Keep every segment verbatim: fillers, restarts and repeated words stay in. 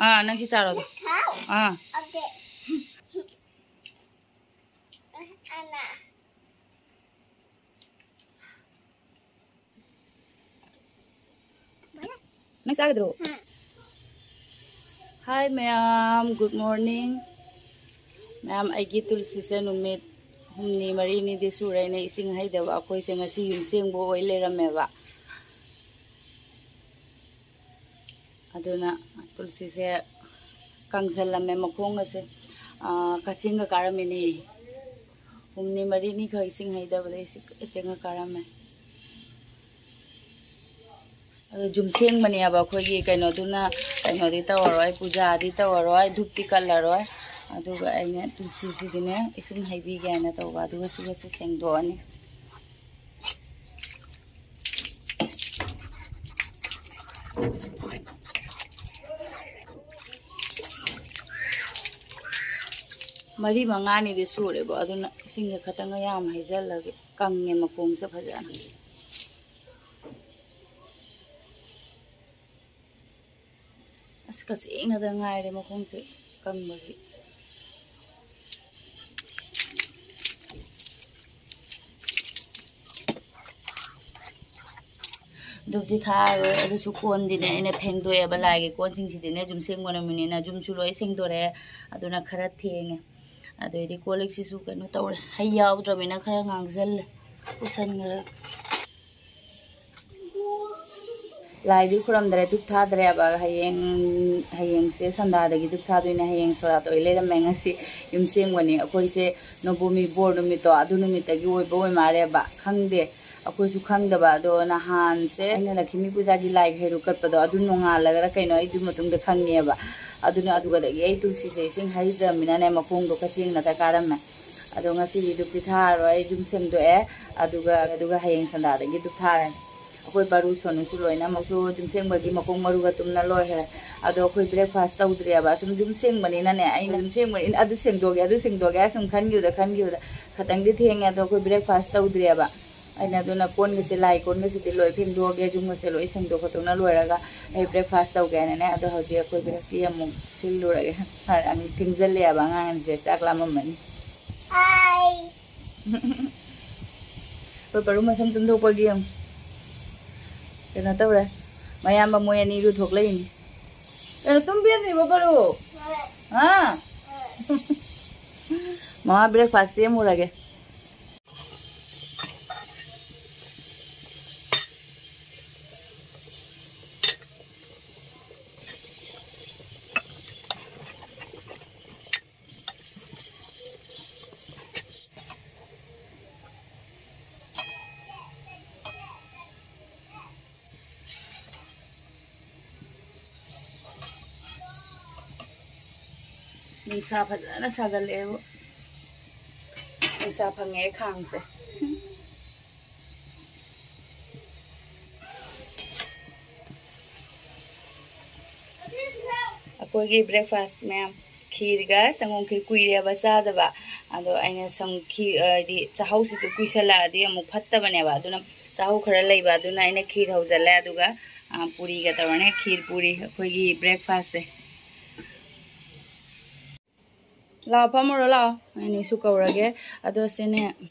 ꯑꯥ, ꯅꯪ ꯁꯤ ꯆꯥꯔꯣ ꯑꯗꯣ꯫ ꯑꯥ꯫ ꯅꯪ ꯆꯥꯒꯗ꯭ꯔꯣ? ꯍꯥꯏ ꯃꯌꯥꯝ, ꯒꯨꯗ ꯃꯣꯔꯅꯤꯡ꯫ ꯃꯌꯥꯝ, ꯑꯩꯒꯤ ꯇꯨꯜꯁꯤꯁꯦ ꯅꯨꯃꯤꯠ ꯍꯨꯝꯅꯤ ꯃꯔꯤꯅꯤꯗꯤ ꯁꯨꯔꯦ ꯑꯩꯅ ꯏꯁꯤꯡ ꯍꯩꯗꯕ꯫ ꯑꯩꯈꯣꯏꯁꯦ ꯉꯁꯤ ꯌꯨꯝ ꯁꯦꯡꯕ ꯑꯣꯏ ꯂꯩꯔꯝꯃꯦꯕ꯫ ꯑꯗꯨꯅ ꯇꯨꯜꯁꯤꯁꯦ ꯀꯪꯁꯜꯂꯝꯃꯦ ꯃꯈꯣꯡꯒꯁꯦ꯫ ꯑꯥ, ꯀꯆꯤꯟꯒ ꯀꯥꯔꯝꯃꯤꯅꯦ꯫ ꯍꯨꯝꯅꯤ ꯃꯔꯤꯅꯤꯈꯛ ꯏꯁꯤꯡ ꯍꯩꯗꯕꯗ ꯏꯁꯤꯡ ꯀꯆꯤꯟꯒ ꯀꯥꯔꯝꯃꯦ꯫ ꯑꯗꯣ ꯌꯨꯝ ꯁꯦꯡꯕꯅꯦꯕ ꯑꯩꯈꯣꯏꯒꯤ ꯀꯩꯅꯣꯗꯨꯅ, ꯀꯩꯅꯣꯗꯤ ꯇꯧꯔꯔꯣꯏ, ꯄꯨꯖꯥꯗꯤ ꯇꯧꯔꯔꯣꯏ, ꯙꯨꯞꯇꯤ ꯀꯠꯂꯔꯣꯏ꯫ ꯑꯗꯨꯒ ꯑꯩꯅ ꯇꯨꯜꯁꯤꯁꯤꯗꯤꯅꯦ ꯏꯁꯤꯡ ꯍꯩꯕꯤꯒꯦ ꯍꯥꯏꯅ ꯇꯧꯕ꯫ ꯑꯗꯨꯒ ꯁꯤꯒꯁꯦ ꯁꯦꯡꯗꯣꯛꯑꯅꯤ꯫ ꯃꯔꯤ ꯃꯉꯥꯅꯤꯗꯤ ꯁꯨꯔꯦꯕꯣ, ꯑꯗꯨꯅ ꯏꯁꯤꯡꯁꯦ ꯈꯇꯪꯒ ꯌꯥꯝ ꯍꯩꯖꯤꯜꯂꯒꯦ꯫ ꯀꯪꯉꯦ ꯃꯈꯣꯡꯁꯦ ꯐꯖꯅ꯫ ꯑꯁ, ꯀꯆꯦꯡꯅꯗ ꯉꯥꯏꯔꯦ ꯃꯈꯣꯡꯁꯦ ꯀꯪꯕꯁꯤ꯫ ꯙꯨꯞꯇꯤ ꯊꯥꯔꯔꯣꯏ, ꯑꯗꯨꯁꯨ ꯀꯣꯟꯗꯤꯅꯦ ꯑꯩꯅ ꯐꯦꯡꯗꯣꯛꯑꯦꯕ꯫ ꯂꯥꯏꯒꯤ ꯀꯣꯟꯁꯤꯡꯁꯤꯗꯤꯅꯦ ꯌꯨꯝ ꯁꯦꯡꯕ ꯅꯨꯃꯤꯠꯅꯤꯅ ꯌꯨꯝꯁꯨ ꯂꯣꯏ ꯁꯦꯡꯗꯣꯔꯛꯑꯦ, ꯑꯗꯨꯅ ꯈꯔ ꯊꯦꯡꯉꯦ꯫ ꯑꯗꯩꯗꯤ ꯀꯣꯜ ꯂꯤꯛꯁꯤꯁꯨ ꯀꯩꯅꯣ ꯇꯧꯔꯦ, ꯍꯩ ꯌꯥꯎꯗ꯭ꯔꯕꯅꯤꯅ ꯈꯔ ꯉꯥꯡꯁꯜꯂꯦ, ꯄꯨꯁꯟꯈ꯭ꯔꯦ꯫ ꯂꯥꯏꯗꯤ ꯈꯨꯔꯝꯗ꯭ꯔꯦ, ꯙꯨꯞ ꯊꯥꯗ꯭ꯔꯦꯕ꯫ ꯍꯌꯦꯡ, ꯍꯌꯦꯡꯁꯦ ꯁꯟꯗꯥꯗꯒꯤ ꯙꯨꯞ ꯊꯥꯗꯣꯏꯅꯦ꯫ ꯍꯌꯦꯡ ꯁꯣꯔꯥꯠ ꯑꯣꯏ ꯂꯩꯔꯝꯃꯦ꯫ ꯉꯁꯤ ꯌꯨꯝ ꯁꯦꯡꯕꯅꯤ꯫ ꯑꯩꯈꯣꯏꯁꯦ ꯅꯣꯡꯕꯣꯃꯤ ꯕꯣꯔ ꯅꯨꯃꯤꯠꯇꯣ, ꯑꯗꯨ ꯅꯨꯃꯤꯠꯇꯒꯤ ꯑꯣꯏꯕ ꯑꯣꯏ ꯃꯥꯜꯂꯦꯕ꯫ ꯈꯪꯗꯦ, ꯑꯩꯈꯣꯏꯁꯨ ꯈꯪꯗꯕ꯫ ꯑꯗꯣ ꯅꯍꯥꯟꯁꯦ ꯑꯩꯅ ꯂꯛꯈꯤꯃꯤ ꯄꯨꯖꯥꯒꯤ ꯂꯥꯏ ꯍꯩꯔꯨꯛ ꯀꯠꯄꯗꯣ, ꯑꯗꯨ ꯅꯣꯡꯉꯥꯜꯂꯒꯔ ꯀꯩꯅꯣ, ꯑꯩ ꯑꯗꯨ ꯃꯇꯨꯡꯗ ꯈꯪꯉꯦꯕ꯫ ꯑꯗꯨꯅ ꯑꯗꯨꯒꯗꯒꯤ ꯑꯩ ꯇꯨꯜꯁꯤꯁꯦ ꯏꯁꯤꯡ ꯍꯩꯗ꯭ꯔꯃꯤꯅꯅꯦ, ꯃꯈꯣꯡꯗꯣ ꯀꯆꯦꯡꯅ ꯀꯥꯔꯝꯃꯦ꯫ ꯑꯗꯣ ꯉꯁꯤꯗꯤ ꯙꯨꯞꯇꯤ ꯊꯥꯔꯔꯣꯏ, ꯑꯩ ꯌꯨꯝ ꯁꯦꯡꯗꯣꯛꯑꯦ꯫ ꯑꯗꯨꯒ, ꯑꯗꯨꯒ ꯍꯌꯦꯡ ꯁꯟꯗꯥꯗꯒꯤ ꯙꯨꯞ ꯊꯥꯔꯅꯤ꯫ ꯑꯩꯈꯣꯏ ꯕꯥꯔꯨ ꯁꯣꯅꯨꯁꯨ ꯂꯣꯏꯅꯃꯛꯁꯨ ꯌꯨꯝ ꯁꯦꯡꯕꯒꯤ ꯃꯈꯣꯡ ꯃꯔꯨꯒ ꯇꯨꯝꯅ ꯂꯣꯏꯈ꯭ꯔꯦ꯫ ꯑꯗꯣ ꯑꯩꯈꯣꯏ ꯕ꯭ꯔꯦꯛꯐꯥꯁ ꯇꯧꯗ꯭ꯔꯤꯑꯕ꯫ ꯁꯨꯝ ꯌꯨꯝ ꯁꯦꯡꯕꯅꯤꯅꯅꯦ, ꯑꯩꯅ ꯌꯨꯝ ꯁꯦꯡꯕꯅꯤꯅ ꯑꯗꯨ ꯁꯦꯡꯗꯣꯛꯑꯒꯦ, ꯑꯗꯨ ꯁꯦꯡꯗꯣꯛꯑꯒꯦ ꯁꯨꯝ ꯈꯟꯈꯤꯕꯗ, ꯈꯟꯈꯤꯕꯗ ꯈꯇꯪꯗꯤ ꯊꯦꯡꯉꯦ꯫ ꯑꯗꯣ ꯑꯩꯈꯣꯏ ꯕ꯭ꯔꯦꯛꯐꯥꯁ ꯇꯧꯗ꯭ꯔꯤꯑꯕ꯫ ꯑꯩꯅ ꯑꯗꯨꯅ ꯀꯣꯟꯒꯁꯦ, ꯂꯥꯏ ꯀꯣꯟꯒꯁꯤꯗꯤ ꯂꯣꯏ ꯐꯦꯡꯗꯣꯛꯑꯒꯦ, ꯌꯨꯝꯒꯁꯦ ꯂꯣꯏ ꯁꯦꯡꯗꯣꯛ ꯈꯣꯠꯇꯣꯛꯅ ꯂꯣꯏꯔꯒ ꯑꯩ ꯕ꯭ꯔꯦꯛꯐꯥꯁ ꯇꯧꯒꯦ ꯍꯥꯏꯅꯅꯦ꯫ ꯑꯗꯣ ꯍꯧꯖꯤꯛ ꯑꯩꯈꯣꯏ ꯕ꯭ꯔꯦꯛꯇꯤ ꯑꯃꯨꯛ ꯁꯤꯜꯂꯨꯔꯒꯦ꯫ ꯑꯃꯨꯛ ꯊꯦꯡꯖꯤꯜꯂꯛꯑꯦꯕ ꯑꯉꯥꯡꯁꯦ, ꯆꯥꯛ ꯂꯥꯝꯃꯝꯃꯅꯤ꯫ ꯑꯩꯈꯣꯏ ꯄꯔꯨ ꯃꯁꯝ ꯇꯨꯝꯊꯣꯛꯄꯒꯤ ꯑꯃꯨꯛ ꯀꯩꯅꯣ ꯇꯧꯔꯦ, ꯃꯌꯥꯝꯕ ꯃꯣꯏ ꯑꯅꯤꯗꯨ ꯊꯣꯛꯂꯛꯏꯅꯤ꯫ ꯀꯩꯅꯣ, ꯇꯨꯝꯕꯤꯔꯝꯗ꯭ꯔꯤꯕꯣ ꯄꯔꯨ? ꯍꯥ? ꯃꯃꯥ ꯕ꯭ꯔꯦꯛꯐꯥꯁ ꯁꯦꯝꯃꯨꯔꯒꯦ꯫ ꯅꯨꯡꯁꯥ ꯐꯖꯅ ꯁꯥꯒꯠꯂꯛꯑꯦꯕꯨ꯫ ꯅꯨꯡꯁꯥ ꯐꯪꯉꯦ ꯈꯥꯡꯁꯦ꯫ ꯑꯩꯈꯣꯏꯒꯤ ꯕ꯭ꯔꯦꯛꯐꯥꯁ ꯃꯌꯥꯝ, ꯈꯤꯔꯒ ꯁꯪꯒꯣꯝ ꯈꯤꯔ ꯀꯨꯏꯔꯦꯕ ꯆꯥꯗꯕ꯫ ꯑꯗꯣ ꯑꯩꯅ ꯁꯪ-, ꯈꯤ-, ꯍꯥꯏꯗꯤ ꯆꯥꯛꯍꯧꯁꯤꯁꯨ ꯀꯨꯏꯁꯜꯂꯛꯑꯗꯤ ꯑꯃꯨꯛ ꯐꯠꯇꯕꯅꯦꯕ꯫ ꯑꯗꯨꯅ ꯆꯥꯛꯍꯧ ꯈꯔ ꯂꯩꯕ, ꯑꯗꯨꯅ ꯑꯩꯅ ꯈꯤꯔ ꯍꯧꯖꯜꯂꯦ꯫ ꯑꯗꯨꯒ, ꯑ, ꯄꯨꯔꯤꯒ ꯇꯧꯔꯅꯦ, ꯈꯤꯔ ꯄꯨꯔꯤ, ꯑꯩꯈꯣꯏꯒꯤ ꯕ꯭ꯔꯦꯛꯐꯥꯁꯁꯦ꯫ ꯂꯥꯛꯑꯣ, ꯐꯝꯃꯨꯔꯣ, ꯂꯥꯛꯑꯣ꯫ ꯑꯩꯅꯁꯨ ꯀꯧꯔꯒꯦ꯫ ꯑꯗꯣ ꯁꯤꯅꯦ,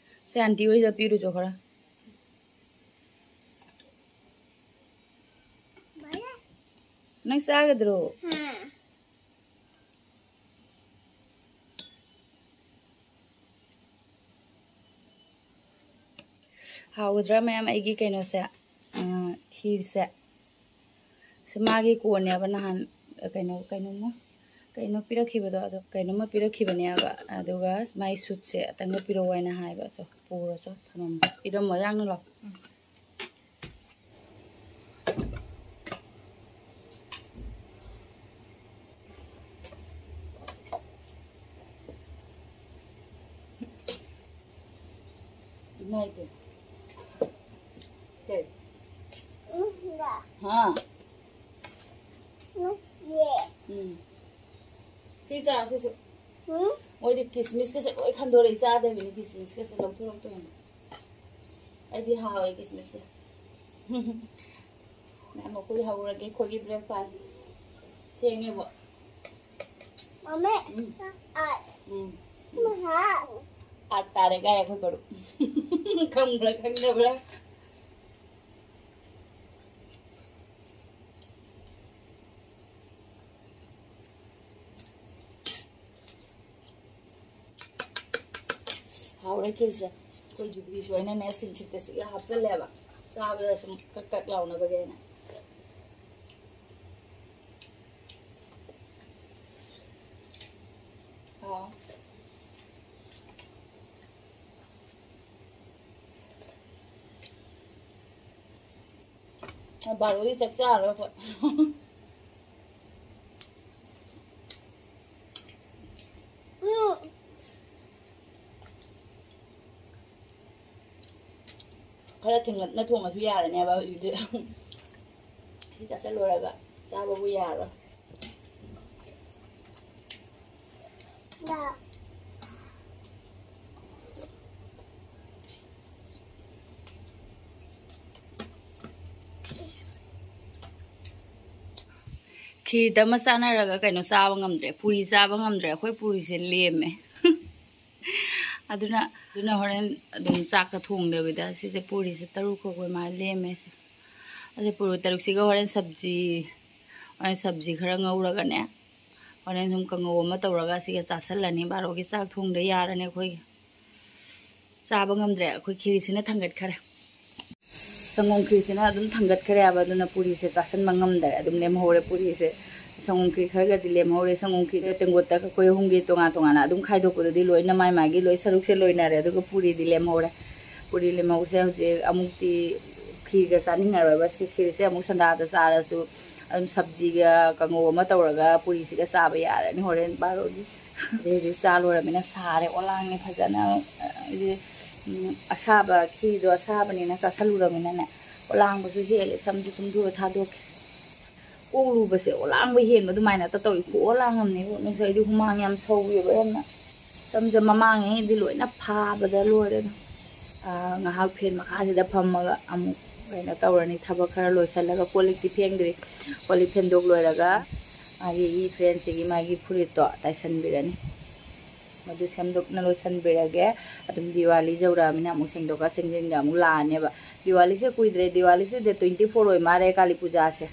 ꯁꯤ ꯑꯟꯇꯤ ꯍꯣꯏꯗ ꯄꯤꯔꯨꯆꯣ ꯈꯔ꯫ ꯅꯪ ꯆꯥꯒꯗ꯭ꯔꯣ? ꯍꯥꯎꯒꯗ꯭ꯔꯥ ꯃꯌꯥꯝ ꯑꯩꯒꯤ ꯀꯩꯅꯣꯁꯦ, ꯑ, ꯈꯤꯔꯁꯦ? ꯁꯤ ꯃꯥꯒꯤ ꯀꯣꯟꯅꯦꯕ, ꯅꯍꯥꯟ, ꯑ, ꯀꯩꯅꯣ, ꯀꯩꯅꯣꯝꯃ, ꯀꯩꯅꯣ ꯄꯤꯔꯛꯈꯤꯕꯗꯣ, ꯑꯗꯣ ꯀꯩꯅꯣꯝꯃ ꯄꯤꯔꯛꯈꯤꯕꯅꯦꯕ, ꯑꯗꯨꯒ ꯃꯥꯏ ꯁꯨꯠꯁꯦ ꯑꯇꯪꯒ ꯄꯤꯔꯛꯑꯣ ꯍꯥꯏꯅ ꯍꯥꯏꯕ꯫ ꯑꯗꯣ ꯄꯨꯔꯁꯨ ꯊꯝꯃꯝꯕ꯫ ꯄꯤꯔꯝꯃꯣ, ꯌꯥꯡꯅ ꯂꯥꯎ꯫ ꯏꯃꯥꯏ ꯄꯦꯝꯃ꯫ ꯀꯩ? ꯎꯝ, ꯌꯥ꯫ ꯍꯥ? ꯎꯝ, ꯌꯦ꯫ ꯎꯝ꯫ ꯁꯤ ꯆꯥ, ꯁꯤꯁꯨ꯫ ꯎꯝ? ꯃꯣꯏꯗꯤ ꯀꯤꯁꯃꯤꯁꯀꯁꯦ ꯂꯣꯏ ꯈꯟꯗꯣꯔꯛꯏ, ꯆꯥꯗꯕꯤꯅꯤ ꯀꯤꯁꯃꯤꯁꯀꯁꯦ ꯂꯧꯊꯣꯔꯛꯇꯣꯏꯅꯤ꯫ ꯑꯩꯗꯤ ꯍꯥꯎꯋꯦ ꯀꯤꯁꯃꯤꯁꯁꯦ꯫ ꯃꯌꯥꯝ ꯑꯩꯈꯣꯏ ꯍꯧꯔꯒꯦ, ꯑꯩꯈꯣꯏꯒꯤ breakfast꯫ ꯊꯦꯡꯉꯦꯕꯣ꯫ ꯃꯃꯦ, ꯎꯝ꯫ ꯑꯥꯔꯠ꯫ ꯎꯝ꯫ ꯃꯍꯥ꯫ ꯑꯥꯔꯠ ꯇꯥꯔꯦ ꯀꯥꯏ ꯑꯩꯈꯣꯏ ꯕꯔꯨ꯫ ꯈꯪꯕ꯭ꯔꯥ ꯈꯪꯗꯕ꯭ꯔꯥ? ꯍꯥꯎꯔꯦ ꯈꯦꯔꯁꯦ꯫ ꯑꯩꯈꯣꯏ ꯖꯨꯕꯤꯁꯨ ꯑꯩꯅꯅꯦ ꯁꯤꯡꯁꯤꯠꯇ ꯁꯤꯠꯂ ꯍꯥꯞꯆꯜꯂꯦꯕ, ꯆꯥꯕꯗ ꯁꯨꯝ ꯀꯛ ꯀꯛ ꯂꯥꯎꯅꯕꯒꯤ ꯍꯥꯏꯅ꯫ ꯍꯥꯎ꯫ ꯕꯥꯔꯣꯗꯤ ꯆꯥꯛ ꯆꯥꯔꯣꯏ ꯑꯩꯈꯣꯏ꯫ ꯈꯔ ꯊꯦꯡꯂꯞꯅ ꯊꯣꯡꯉꯁꯨ ꯌꯥꯔꯅꯦꯕ ꯍꯧꯖꯤꯛꯇꯤ꯫ ꯁꯤ ꯆꯥꯁꯤꯜꯂꯨꯔꯒ ꯆꯥꯕꯕꯨ ꯌꯥꯔꯣꯏ꯫ ꯈꯤꯔꯗ ꯑꯃ ꯆꯥꯅꯔꯒ ꯀꯩꯅꯣ ꯆꯥꯕ ꯉꯝꯗ꯭ꯔꯦ, ꯄꯨꯔꯤ ꯆꯥꯕ ꯉꯝꯗ꯭ꯔꯦ꯫ ꯑꯩꯈꯣꯏ ꯄꯨꯔꯤꯁꯦ ꯂꯦꯝꯃꯦ꯫ ꯑꯗꯨꯅ, ꯑꯗꯨꯅ ꯍꯣꯔꯦꯟ ꯑꯗꯨꯝ ꯆꯥꯛꯀ ꯊꯣꯡꯗꯕꯤꯗ ꯁꯤꯁꯦ ꯄꯨꯔꯤꯁꯦ ꯇꯔꯨꯛ ꯈꯛ ꯑꯣꯏ ꯃꯥꯜꯂꯦ ꯂꯦꯝꯃꯦꯁꯦ꯫ ꯑꯗꯩ ꯄꯨꯔꯤ ꯇꯔꯨꯛꯁꯤꯒ ꯍꯣꯔꯦꯟ ꯁꯕꯖꯤ, ꯍꯣꯔꯦꯟ ꯁꯕꯖꯤ ꯈꯔ ꯉꯧꯔꯒꯅꯦ, ꯍꯣꯔꯦꯟ ꯁꯨꯝ ꯀꯥꯡꯉꯧ ꯑꯃ ꯇꯧꯔꯒ ꯁꯤꯒ ꯆꯥꯁꯜꯂꯅꯤ꯫ ꯕꯥꯔꯣꯒꯤ ꯆꯥꯛ ꯊꯣꯡꯗ ꯌꯥꯔꯅꯤ ꯑꯩꯈꯣꯏꯒꯤ꯫ ꯆꯥꯕ ꯉꯝꯗ꯭ꯔꯦ, ꯑꯩꯈꯣꯏ ꯈꯤꯔꯤꯁꯤꯅ ꯊꯥꯡꯒꯠꯈꯔꯦ꯫ ꯁꯪꯒꯣꯝ ꯈꯤꯔꯤꯁꯤꯅ ꯑꯗꯨꯝ ꯊꯥꯡꯒꯠꯈ꯭ꯔꯦꯕ, ꯑꯗꯨꯅ ꯄꯨꯔꯤꯁꯦ ꯆꯥꯁꯟꯕ ꯉꯝꯗꯔꯦ, ꯑꯗꯨꯝ ꯂꯦꯝꯍꯧꯔꯦ ꯄꯨꯔꯤꯁꯦ꯫ ꯁꯪꯒꯣꯝ ꯈꯤꯔꯤ ꯈꯔꯒꯗꯤ ꯂꯦꯝꯍꯧꯔꯦ꯫ ꯁꯪꯒꯣꯝ ꯈꯤꯔꯤꯗꯣ ꯇꯦꯡꯀꯣꯠꯇ ꯑꯩꯈꯣꯏ ꯑꯍꯨꯝꯒꯤ ꯇꯣꯉꯥꯟ ꯇꯣꯉꯥꯟꯅ ꯑꯗꯨꯝ ꯈꯥꯏꯗꯣꯛꯄꯗꯨꯗꯤ ꯂꯣꯏꯅ ꯃꯥꯏ ꯃꯥꯒꯤ ꯂꯣꯏ ꯁꯔꯨꯛꯁꯦ ꯂꯣꯏꯅꯔꯦ, ꯑꯗꯨꯒ ꯄꯨꯔꯤꯗꯤ ꯂꯦꯝꯍꯧꯔꯦ꯫ ꯄꯨꯔꯤ ꯂꯦꯝꯍꯧꯁꯦ ꯍꯧꯖꯤꯛ ꯑꯃꯨꯛꯇꯤ ꯈꯤꯔꯒ ꯆꯥꯅꯤꯡꯉꯔꯣꯏꯕ꯫ ꯁꯤ ꯈꯤꯔꯁꯦ ꯑꯃꯨꯛ ꯁꯟꯗꯥꯗ ꯆꯥꯔꯁꯨ ꯑꯗꯨꯝ ꯁꯕꯖꯤꯒ ꯀꯥꯡꯉꯧ ꯑꯃ ꯇꯧꯔꯒ ꯄꯨꯔꯤꯁꯤꯒ ꯆꯥꯕ ꯌꯥꯔꯅꯤ ꯍꯣꯔꯦꯟ ꯕꯥꯔꯣꯒꯤ꯫ ꯑꯗꯩ ꯍꯧꯖꯤꯛ ꯆꯥ ꯂꯣꯏꯔꯕꯅꯤꯅ ꯁꯥꯔꯦ, ꯑꯣꯂꯥꯡꯉꯦ ꯐꯖꯅ꯫ ꯑꯩꯗꯤ, ꯎꯝ, ꯑꯁꯥꯕ ꯈꯤꯔꯗꯣ ꯑꯁꯥꯕꯅꯤꯅ ꯆꯥꯁꯜꯂꯨꯔꯕꯅꯤꯅꯅꯦ, ꯑꯣꯂꯥꯡꯕꯁꯨ ꯍꯦꯜꯂꯦ꯫ ꯁꯝꯁꯨ ꯇꯨꯝꯊꯣꯛꯑ ꯊꯥꯗꯣꯛꯀꯦ꯫ ꯀꯣꯛ ꯂꯨꯕꯁꯦ ꯑꯣꯂꯥꯡꯕ ꯍꯦꯟꯕ ꯑꯗꯨꯃꯥꯏꯅ ꯍꯦꯛꯇ ꯇꯧꯏ꯫ ꯈꯨꯑꯣꯂꯥꯡ ꯑꯃꯅꯦ ꯏꯕꯦꯝꯃ꯫ ꯑꯩꯗꯤ ꯍꯨꯃꯥꯡ ꯌꯥꯝ ꯁꯧꯋꯦꯕ ꯌꯥꯝꯅ꯫ ꯁꯝꯁꯦ ꯃꯃꯥꯡꯉꯩꯗꯤ ꯂꯣꯏꯅ ꯐꯥꯕꯗ ꯂꯣꯏꯔꯦꯗ꯫ ꯑꯥ, ꯉꯥꯏꯍꯥꯛ ꯐꯦꯟ ꯃꯈꯥꯁꯤꯗ ꯐꯝꯃꯒ ꯑꯃꯨꯛ ꯀꯩꯅꯣ ꯇꯧꯔꯅꯤ, ꯊꯕꯛ ꯈꯔ ꯂꯣꯏꯁꯤꯜꯂꯒ꯫ ꯀꯣꯜ ꯂꯤꯛꯇꯤ ꯐꯦꯡꯗ꯭ꯔꯤ, ꯀꯣꯜ ꯂꯤꯛ ꯐꯦꯡꯗꯣꯛ ꯂꯣꯏꯔꯒ ꯃꯥꯒꯤ ꯐ꯭ꯔꯦꯟꯁꯤꯒꯤ ꯃꯥꯒꯤ ꯐꯨꯔꯤꯠꯇꯣ ꯇꯥꯏꯁꯟꯕꯤꯔꯅꯤ꯫ ꯃꯗꯨ ꯁꯦꯝꯗꯣꯛꯅ ꯂꯣꯏꯁꯟꯕꯤꯔꯒꯦ꯫ ꯑꯗꯨꯝ ꯗꯤꯋꯥꯂꯤ ꯌꯧꯔꯛꯑꯃꯤꯅ ꯑꯃꯨꯛ ꯁꯦꯡꯗꯣꯛꯀ ꯁꯦꯡꯖꯤꯟꯒ ꯑꯃꯨꯛ ꯂꯥꯛꯑꯅꯦꯕ꯫ ꯗꯤꯋꯥꯂꯤꯁꯦ ꯀꯨꯏꯗ꯭ꯔꯦ, ꯗꯤꯋꯥꯂꯤꯁꯦ ꯗꯦꯠ ꯇ꯭ꯋꯦꯟꯇꯤ ꯐꯣꯔ ꯑꯣꯏ ꯃꯥꯜꯂꯦ, ꯀꯥꯂꯤ ꯄꯨꯖꯥꯁꯦ꯫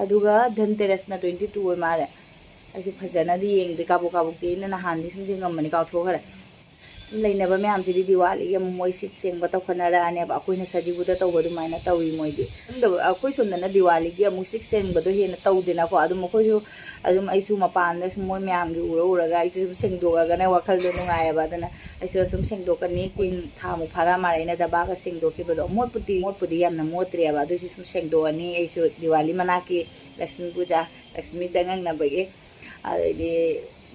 ꯑꯗꯨꯒ ꯙꯟꯇꯦꯔꯁꯅ ꯇ꯭ꯋꯦꯟꯇꯤ ꯇꯨ ꯑꯣꯏ ꯃꯥꯜꯂꯦ꯫ ꯑꯩꯁꯨ ꯐꯖꯅꯗꯤ ꯌꯦꯡꯗꯦ, ꯀꯥꯕꯣꯛ ꯀꯥꯕꯣꯛꯇꯤ ꯑꯩꯅ ꯅꯍꯥꯟꯗꯤ ꯁꯨꯝ ꯌꯦꯡꯉꯝꯕꯅꯤ, ꯀꯥꯎꯊꯣꯛꯈ꯭ꯔꯦ꯫ ꯁꯨꯝ ꯂꯩꯅꯕ ꯃꯌꯥꯝꯁꯤꯗꯤ ꯗꯤꯋꯥꯂꯤꯒꯤ ꯑꯃꯨꯛ ꯃꯣꯏ ꯁꯤꯠ ꯁꯦꯡꯕ ꯇꯧꯈꯠꯅꯔꯛꯑꯅꯦꯕ, ꯑꯩꯈꯣꯏꯅ ꯁꯖꯤꯕꯨꯗ ꯇꯧꯕ ꯑꯗꯨꯃꯥꯏꯅ ꯇꯧꯏ ꯃꯣꯏꯗꯤ꯫ ꯈꯪꯗꯕ, ꯑꯩꯈꯣꯏ ꯁꯣꯝꯗꯅ ꯗꯤꯋꯥꯂꯤꯒꯤ ꯑꯃꯨꯛ ꯁꯤꯠ ꯁꯦꯡꯕꯗꯣ ꯍꯦꯟꯅ ꯇꯧꯗꯦꯅꯀꯣ꯫ ꯑꯗꯨꯝ ꯑꯩꯈꯣꯏꯁꯨ ꯑꯗꯨꯝ ꯑꯩꯁꯨ ꯃꯄꯥꯟꯗ ꯁꯨꯝ ꯃꯣꯏ ꯃꯌꯥꯝꯒꯤ ꯎꯔ ꯎꯔꯒ ꯑꯩꯁꯨ ꯁꯨꯝ ꯁꯦꯡꯗꯣꯛꯑꯒꯅ ꯋꯥꯈꯜꯗꯣ ꯅꯨꯡꯉꯥꯏꯌꯦꯕ꯫ ꯑꯗꯨꯅ ꯑꯩꯁꯨ ꯁꯨꯝ ꯁꯦꯡꯗꯣꯛꯀꯅꯤ꯫ ꯀꯨꯏꯅ ꯊꯥ ꯑꯃꯨꯛ ꯐꯥꯔꯛꯑ ꯃꯥꯜꯂꯦ ꯑꯩꯅ ꯗꯕꯥꯒ ꯁꯦꯡꯗꯣꯛꯈꯤꯕꯗꯣ꯫ ꯃꯣꯠꯄꯨꯗꯤ, ꯃꯣꯠꯄꯨꯗꯤ ꯌꯥꯝꯅ ꯃꯣꯠꯇ꯭ꯔꯦꯕ, ꯑꯗꯨꯏꯁꯨ ꯁꯨꯝ ꯁꯦꯡꯗꯣꯛꯑꯅꯤ꯫ ꯑꯩꯁꯨ ꯗꯤꯋꯥꯂꯤ ꯃꯅꯥꯛꯀꯤ ꯂꯛꯁꯃꯤ ꯄꯨꯖꯥ, ꯂꯛꯁꯃꯤ ꯆꯪꯉꯛꯅꯕꯒꯤ, ꯑꯗꯩꯗꯤ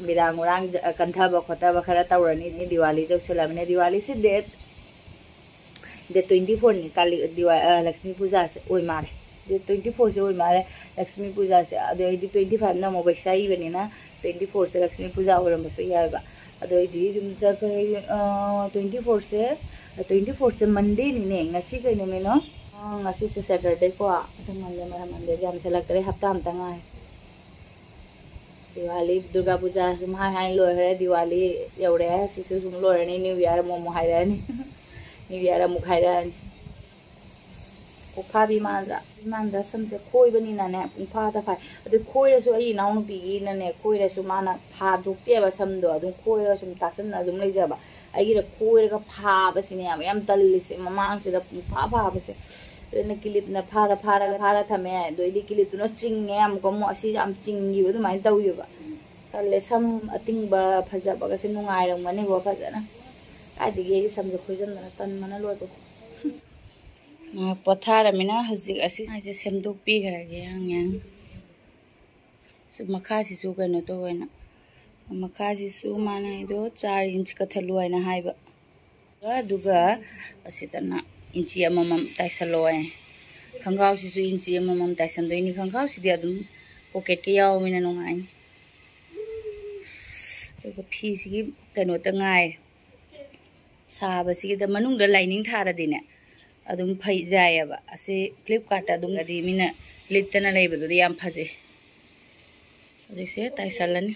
ꯃꯤꯔꯥꯡ ꯃꯨꯔꯥꯡ ꯀꯟꯊꯕ ꯈꯣꯠꯊꯕ ꯈꯔ ꯇꯧꯔꯅꯤ꯫ ꯗꯤꯋꯥꯂꯤ ꯌꯧꯁꯤꯜꯂꯕꯅꯤꯅ, ꯗꯤꯋꯥꯂꯤꯁꯤ ꯗꯦꯠ, ꯗꯦꯠ ꯇ꯭ꯋꯦꯟꯇꯤ ꯐꯣꯔꯅꯤ ꯀꯥꯂꯤ, ꯗꯤꯋꯥ-, ꯑ, ꯂꯛꯁꯃꯤ ꯄꯨꯖꯥꯁꯦ ꯑꯣꯏ ꯃꯥꯜꯂꯦ꯫ ꯗꯦꯠ ꯇ꯭ꯋꯦꯟꯇꯤ ꯐꯣꯔꯁꯦ ꯑꯣꯏ ꯃꯥꯜꯂꯦ ꯂꯛꯁꯃꯤ ꯄꯨꯖꯥꯁꯦ꯫ ꯑꯗꯣ ꯑꯩꯗꯤ ꯇ꯭ꯋꯦꯟꯇꯤ ꯐꯥꯏꯚꯅ ꯑꯃꯨꯛ ꯄꯩꯁꯥ ꯏꯕꯅꯤꯅ, ꯇ꯭ꯋꯦꯟꯇꯤ ꯐꯣꯔꯁꯦ ꯂꯛꯁꯃꯤ ꯄꯨꯖꯥ ꯑꯣꯏꯔꯝꯕꯁꯨ ꯌꯥꯏꯕ꯫ ꯑꯗꯣ ꯑꯩꯗꯤ ꯑꯗꯨꯝ ꯆꯠꯈ꯭ꯔꯦ꯫ ꯑ, ꯇ꯭ꯋꯦꯟꯇꯤ ꯐꯣꯔꯁꯦ, ꯇ꯭ꯋꯦꯟꯇꯤ ꯐꯣꯔꯁꯦ ꯃꯟꯗꯦꯅꯤꯅꯦ꯫ ꯉꯁꯤ ꯀꯩ ꯅꯨꯃꯤꯠꯅꯣ? ꯑ, ꯉꯁꯤꯁꯦ ꯁꯦꯇꯔꯗꯦꯀꯣ꯫ ꯑꯗꯨ ꯃꯟꯗꯦ, ꯃꯔꯝ ꯃꯟꯗꯦ ꯌꯥꯝꯁꯤꯜꯂꯛꯇ꯭ꯔꯦ, ꯍꯞꯇꯥ ꯑꯃꯇ ꯉꯥꯏ꯫ ꯗꯤꯋꯥꯂꯤ, ꯗꯨꯔꯒꯥ ꯄꯨꯖꯥ ꯁꯨꯝ ꯍꯥꯏ ꯍꯥꯏ ꯂꯣꯏꯈ꯭ꯔꯦ꯫ ꯗꯤꯋꯥꯂꯤ ꯌꯧꯔꯦ, ꯁꯤꯁꯨ ꯁꯨꯝ ꯂꯣꯏꯔꯅꯤ꯫ ꯅ꯭ꯌꯨ ꯏꯌꯥꯔ ꯑꯃꯨꯛ ꯑꯃꯨꯛ ꯍꯥꯏꯔꯛꯑꯅꯤ꯫ ꯅ꯭ꯌꯨ ꯏꯌꯥꯔ ꯑꯃꯨꯛ ꯍꯥꯏꯔꯛꯑꯅꯤ꯫ ꯀꯣꯛꯐꯥꯕꯤ ꯃꯥꯟꯗ꯭ꯔꯥ? ꯃꯥꯟꯗ꯭ꯔꯥ? ꯁꯝꯁꯦ ꯈꯣꯏꯕꯅꯤꯅꯅꯦ ꯄꯨꯡꯐꯥꯗ ꯐꯥꯏ꯫ ꯑꯗꯨ ꯈꯣꯏꯔꯁꯨ ꯑꯩ ꯏꯅꯥꯎꯅꯨꯄꯤꯒꯤꯅꯅꯦ, ꯈꯣꯏꯔꯁꯨ ꯃꯥꯅ ꯐꯥꯗꯣꯛꯇꯦꯕ ꯁꯝꯗꯣ꯫ ꯑꯗꯨꯝ ꯈꯣꯏꯔꯒ ꯁꯨꯝ ꯇꯥꯁꯟꯅ ꯑꯗꯨꯝ ꯂꯩꯖꯕ꯫ ꯑꯩꯒꯤꯅ ꯈꯣꯏꯔꯒ ꯐꯥꯕꯁꯤꯅꯦ ꯌꯥꯝ, ꯌꯥꯝ ꯇꯜꯂꯤꯁꯦ, ꯃꯃꯥꯡꯁꯤꯗ ꯄꯨꯡꯐꯥ ꯐꯥꯕꯁꯦ꯫ ꯑꯗꯨꯅ ꯀꯤꯂꯤꯞꯅ ꯐꯥꯔ ꯐꯥꯔꯒ ꯐꯥꯔ ꯊꯝꯃꯦ꯫ ꯑꯗꯩꯗꯤ ꯀꯤꯂꯤꯞꯇꯨꯅ ꯆꯤꯡꯉꯦ, ꯑꯃꯨꯛꯀ ꯑꯃꯨꯛ ꯑꯁꯤ ꯌꯥꯝ ꯆꯤꯡꯈꯤꯕ ꯑꯗꯨꯃꯥꯏꯅ ꯇꯧꯋꯦꯕ꯫ ꯇꯜꯂꯦ, ꯁꯝ ꯑꯇꯤꯡꯕ ꯐꯖꯕꯒꯁꯦ ꯅꯨꯡꯉꯥꯏꯔꯝꯒꯅꯤꯕꯣ ꯐꯖꯅ꯫ ꯀꯥꯏꯗꯒꯤ ꯑꯩꯒꯤ ꯁꯝꯁꯦ ꯈꯣꯏꯖꯟꯗꯅ ꯇꯟꯕꯅ ꯂꯣꯏꯔꯦ꯫ ꯉꯥꯏꯍꯥꯛ ꯄꯣꯊꯥꯔꯃꯤꯅ ꯍꯧꯖꯤꯛ ꯑꯁꯤ ꯃꯥꯏꯁꯦ ꯁꯦꯝꯗꯣꯛꯄꯤꯈ꯭ꯔꯒꯦ ꯌꯥꯡ ꯌꯥꯡ꯫ ꯁꯨ ꯃꯈꯥꯁꯤꯁꯨ ꯀꯩꯅꯣ ꯇꯧꯋꯦꯅ, ꯃꯈꯥꯁꯤꯁꯨ ꯃꯥꯅ ꯍꯥꯏꯗꯣ ꯆꯥꯔ ꯏꯟꯆ ꯀꯠꯊꯠꯂꯨ ꯍꯥꯏꯅ ꯍꯥꯏꯕ꯫ ꯑꯗꯨꯒ ꯑꯁꯤꯗꯅ ꯏꯟꯆꯤ ꯑꯃꯃꯝ ꯇꯥꯏꯁꯜꯂꯣ ꯍꯥꯏ꯫ ꯈꯣꯡꯒ꯭ꯔꯥꯎꯁꯤꯁꯨ ꯏꯟꯆꯤ ꯑꯃꯃꯝ ꯇꯥꯏꯁꯟꯗꯣꯏꯅꯤ꯫ ꯈꯣꯡꯒ꯭ꯔꯥꯎꯁꯤꯗꯤ ꯑꯗꯨꯝ ꯄꯣꯀꯦꯠꯀ ꯌꯥꯎꯕꯅꯤꯅ ꯅꯨꯡꯉꯥꯏꯅꯤ꯫ ꯑꯗꯨꯒ ꯐꯤꯁꯤꯒꯤ ꯀꯩꯅꯣꯇ ꯉꯥꯏꯔꯦ꯫ ꯁꯥꯕꯁꯤꯗ ꯃꯅꯨꯡꯗ ꯂꯥꯏꯅꯤꯡ ꯊꯥꯔꯗꯤꯅꯦ, ꯑꯗꯨꯝ ꯐꯩ, ꯌꯥꯏꯌꯦꯕ꯫ ꯑꯁꯤ ꯐ꯭ꯂꯤꯞꯀꯥꯔꯠꯇ ꯑꯗꯨꯝ, ꯑꯗꯤ ꯃꯤꯅ ꯂꯤꯠꯇꯅ ꯂꯩꯕꯗꯨꯗꯤ ꯌꯥꯝ ꯐꯖꯩ꯫ ꯍꯧꯖꯤꯛꯁꯦ ꯇꯥꯏꯁꯜꯂꯅꯤ꯫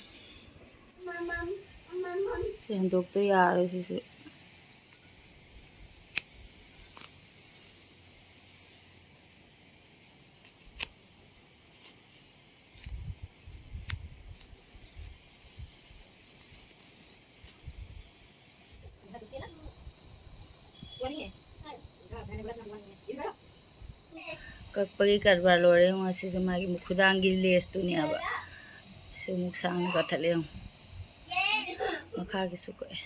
ꯁꯦꯡꯗꯣꯛꯇ ꯌꯥꯔꯣꯏ ꯁꯤꯁꯨ꯫ ꯀꯛꯄꯒꯤ ꯀꯔꯕꯥꯔ ꯂꯣꯏꯔꯦ꯫ ꯌꯦꯡꯉꯣ, ꯑꯁꯤꯁꯦ ꯃꯥꯒꯤ ꯈꯨꯗꯥꯡꯒꯤ ꯂꯦꯁꯇꯨꯅꯦꯕ꯫ ꯁꯤꯃꯨꯛ ꯁꯥꯡꯅ ꯀꯛꯊꯠꯂꯦ ꯌꯦꯡꯉꯣ꯫ ꯃꯈꯥꯒꯤꯁꯨ ꯀꯛꯑꯦ꯫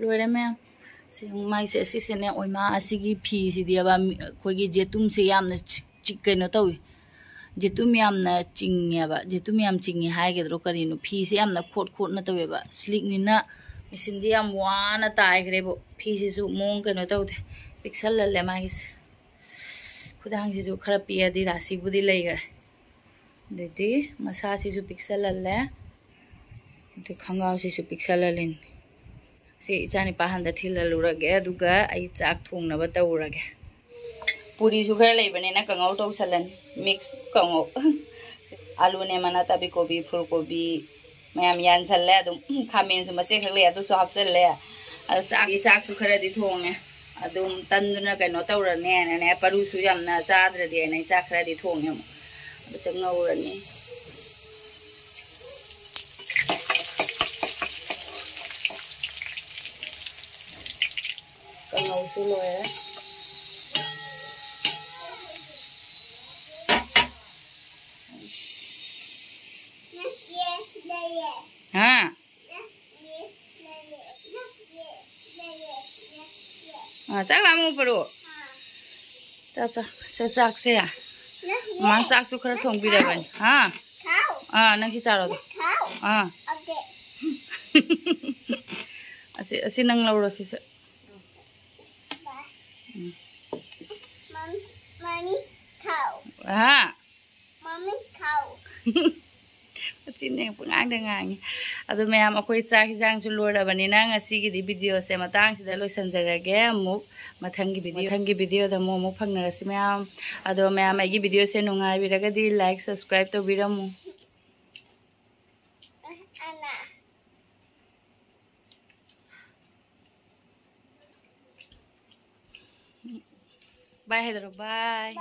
ꯂꯣꯏꯔꯦ ꯃꯌꯥꯝ꯫ ꯁꯤ ꯃꯥꯏꯁꯦ, ꯑꯁꯤꯁꯤꯅꯦ, ꯑꯣꯏꯃꯥ, ꯑꯁꯤꯒꯤ ꯐꯤꯁꯤꯗꯤꯕ, ꯃꯤ-, ꯑꯩꯈꯣꯏꯒꯤ ꯖꯦꯇꯨꯝꯁꯦ ꯌꯥꯝꯅ ꯆꯤ-, ꯆꯤ-, ꯀꯩꯅꯣ ꯇꯧꯏ꯫ ꯖꯦꯇꯨꯝ ꯌꯥꯝꯅ ꯆꯤꯡꯉꯦꯕ꯫ ꯖꯦꯇꯨꯝ ꯌꯥꯝ ꯆꯤꯡꯉꯦ ꯍꯥꯏꯒꯗ꯭ꯔꯣ ꯀꯔꯤꯅꯣ, ꯐꯤꯁꯦ ꯌꯥꯝꯅ ꯈꯣꯠ ꯈꯣꯠꯅ ꯇꯧꯋꯦꯕ꯫ ꯁ꯭ꯂꯤꯛꯅꯤꯅ ꯃꯦꯆꯤꯟꯁꯦ ꯌꯥꯝ ꯋꯥꯅ ꯇꯥꯏꯈ꯭ꯔꯦꯕꯨ꯫ ꯐꯤꯁꯤꯁꯨ ꯃꯑꯣꯡ ꯀꯩꯅꯣ ꯇꯧꯗꯦ, ꯄꯤꯛꯁꯜꯍꯜꯂꯦ ꯃꯥꯒꯤꯁꯦ꯫ ꯈꯨꯗꯥꯡꯁꯤꯁꯨ ꯈꯔ ꯄꯤꯛꯑꯗꯤ ꯔꯥꯁꯤꯕꯨꯗꯤ ꯂꯩꯈ꯭ꯔꯦ꯫ ꯑꯗꯩꯗꯤ ꯃꯁꯥꯁꯤꯁꯨ ꯄꯤꯛꯁꯜꯍꯜꯂꯦ꯫ ꯑꯗꯩ ꯈꯣꯡꯒ꯭ꯔꯥꯎꯁꯤꯁꯨ ꯄꯤꯛꯁꯜꯍꯜꯂꯤꯅꯤ꯫ ꯁꯤ ꯏꯆꯥꯅꯤꯄꯥ ꯍꯥꯟꯗ ꯊꯤꯜꯍꯜꯂꯨꯔꯒꯦ, ꯑꯗꯨꯒ ꯑꯩ ꯆꯥꯛ ꯊꯣꯡꯅꯕ ꯇꯧꯔꯒꯦ꯫ ꯄꯨꯔꯤꯁꯨ ꯈꯔ ꯂꯩꯕꯅꯤꯅ ꯀꯥꯡꯉꯧ ꯇꯧꯁꯜꯂꯅꯤ, ꯃꯤꯛꯁ ꯀꯥꯡꯉꯧ꯫ ꯑꯂꯨꯅꯦ, ꯃꯅꯥ ꯇꯥꯕꯤ ꯀꯣꯕꯤ, ꯐꯨꯜ ꯀꯣꯕꯤ ꯃꯌꯥꯝ ꯌꯥꯟꯁꯜꯂꯦ꯫ ꯑꯗꯨꯝ, ꯎꯝ, ꯈꯥꯃꯦꯟꯁꯨ ꯃꯆꯦꯠ ꯈꯛ ꯂꯩ, ꯑꯗꯨꯁꯨ ꯍꯥꯞꯆꯜꯂꯦ꯫ ꯑꯗꯨ ꯆꯥꯛ, ꯆꯥꯛꯁꯨ ꯈꯔꯗꯤ ꯊꯣꯡꯉꯦ꯫ ꯑꯗꯨꯝ ꯇꯟꯗꯨꯅ ꯀꯩꯅꯣ ꯇꯧꯔꯅꯦꯅꯅꯦ, ꯄꯔꯨꯁꯨ ꯌꯥꯝꯅ ꯆꯥꯗ꯭ꯔꯗꯤ ꯍꯥꯏꯅ ꯑꯩ ꯆꯥꯛ ꯈꯔꯗꯤ ꯊꯣꯡꯉꯦ ꯑꯃꯨꯛ꯫ ꯑꯗꯨꯁꯨ ꯉꯧꯔꯅꯤ꯫ ꯀꯥꯡꯉꯧꯁꯨ ꯂꯣꯏꯔꯦ꯫ ꯍꯥ? ꯑꯥ, ꯆꯥꯛ ꯂꯥꯝꯃꯣ ꯄꯔꯨ꯫ ꯆꯥ, ꯆꯥ, ꯆꯥ, ꯆꯥꯛꯁꯦ꯫ ꯃꯥ ꯆꯥꯛꯁꯨ ꯈꯔ ꯊꯣꯡꯕꯤꯔꯕꯅꯤ꯫ ꯍꯥ? ꯑꯥ, ꯅꯪ ꯁꯤ ꯆꯥꯔꯣ ꯑꯗꯣ꯫ ꯑꯥ꯫ ꯑꯁꯤ, ꯑꯁꯤ ꯅꯪ ꯂꯧꯔꯣ ꯁꯤꯁꯦ꯫ ꯎꯝ꯫ ꯍꯥ? Mommy, cow. ꯃꯆꯤꯟꯅꯦ ꯄꯉꯥꯡꯗ ꯉꯥꯡꯉꯤ꯫ ꯑꯗꯣ ꯃꯌꯥꯝ, ꯑꯩꯈꯣꯏ ꯆꯥꯛ ꯍꯤꯟꯖꯥꯡꯁꯨ ꯂꯣꯏꯔꯕꯅꯤꯅ ꯉꯁꯤꯒꯤꯗꯤ videoꯁꯦ ꯃꯇꯥꯡꯁꯤꯗ ꯂꯣꯏꯁꯤꯟꯖꯔꯒꯦ꯫ ꯑꯃꯨꯛ ꯃꯊꯪꯒꯤ video, ꯃꯊꯪꯒꯤ videoꯗ ꯑꯃꯨꯛ, ꯑꯃꯨꯛ ꯐꯪꯅꯔꯁꯤ ꯃꯌꯥꯝ꯫ ꯑꯗꯣ ꯃꯌꯥꯝ, ꯑꯩꯒꯤ videoꯁꯦ ꯅꯨꯡꯉꯥꯏꯕꯤꯔꯒꯗꯤ like, subscribe ꯇꯧꯕꯤꯔꯝꯃꯨ꯫ Bye ꯍꯥꯏꯗꯔꯣ, bye꯫